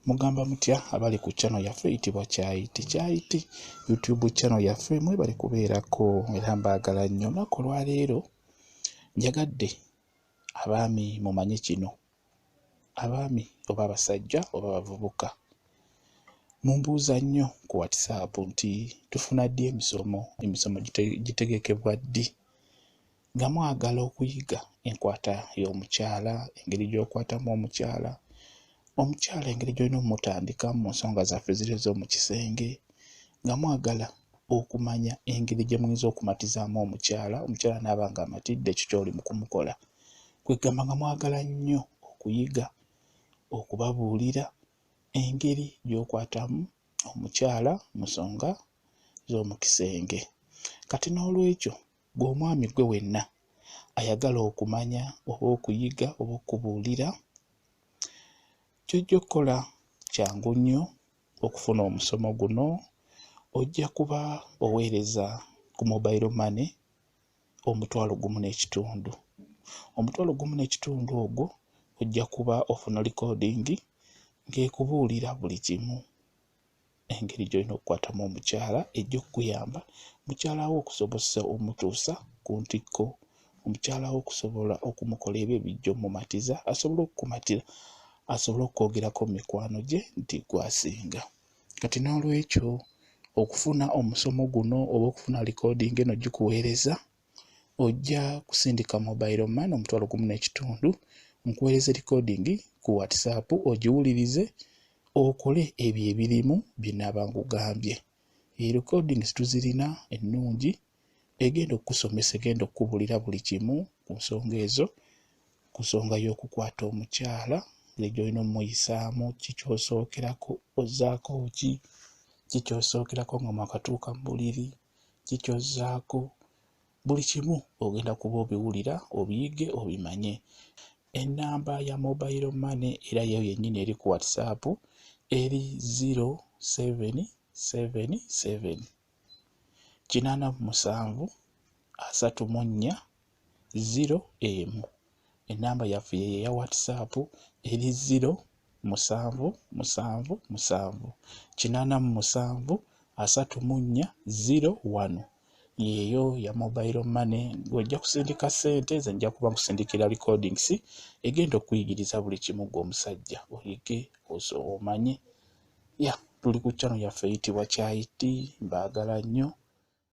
Mugamba mutya abali ku channel yaffe eyitibwa Kyayiti Kyayiti YouTube channel yaffe? Mwebale kubeerako era mbaagala nnyo. Olunaku olwaleero njagadde abaami mumanye kino, abaami oba abasajja oba abavubuka mumbuuza nnyo ku WhatsApp nti tufuna ddi emisomo, emisomo gitegekebwa ddi, nga mwagala okuyiga enkwata y'omukyala, engeri gy'okwatamu omukyala, omukyala engeri gy'olina omutandika mu nsonga zaffe ziri ez'omu kisenge, nga mwagala okumanya engeri gye muyinza okumatizaamu omukyala, omukyala n'aba nga amatidde ekyo ky'oli mu kumukola. Kwegamba nga mwagala nnyo okuyiga okubabuulira engeri gy'okwatamu omukyala mu nsonga z'omu kisenge. Kati n'olwekyo ggwe omwami ggwe wenna ayagala okumanya oba okuyiga oba okubuulira, ky'ojja okukola kyangu nnyo okufuna omusomo guno, ojja kuba oweereza ku mobile money 1,500. 1,500 ogwo ojja kuba ofuna recording ng'ekubuulira buli kimu, engeri gy'olina okukwatamu omukyala ejja okukuyamba mukyala wo okusobozesa omutuusa ku ntikko, omukyala wo okusobola okumukola ebyo ebijja omumatiza, asobole okukumatira, asobole okukwogerako mu mikwano gye nti ggwe asinga. Kati n'olwekyo okufuna omusomo guno oba okufuna recording eno gikuweereza, ojja kusindika mobile money 1,500, nkuweereze recording ku WhatsApp ogiwulirize, okole ebyo ebirimu bye nnaaba nkugambye. Recordings tuzirina ennungi, egenda okukusomesa, egenda okukubuulira buli kimu ku nsonga ezo, ku nsonga y'okukwata omukyala, engeri gy'olina ommuyisaamu, ki ky'osookerako, ozzaako ki, ki ky'osookerako nga mwakatuuka mu buliri, ki ky'ozzaako, buli kimu ogenda kuba obiwulira, obiyige, obimanye. Ennamba ya mobile money era yo yennyini eri ku WhatsApp eri 0777 87 34 01. Ennamba yaffe yeeyo eya WhatsApp eri 0 7 7 7 87 34 01, yeeyo ya mobile money. Ng'ojja kusindika ssente, nze nja kuba nkusindikira recordings egenda okukuyigiriza buli kimu ggwe omusajja oyige omanye. Ya tuli ku channel yaffe eyitibwa Kyayiti, mbaagala nnyo.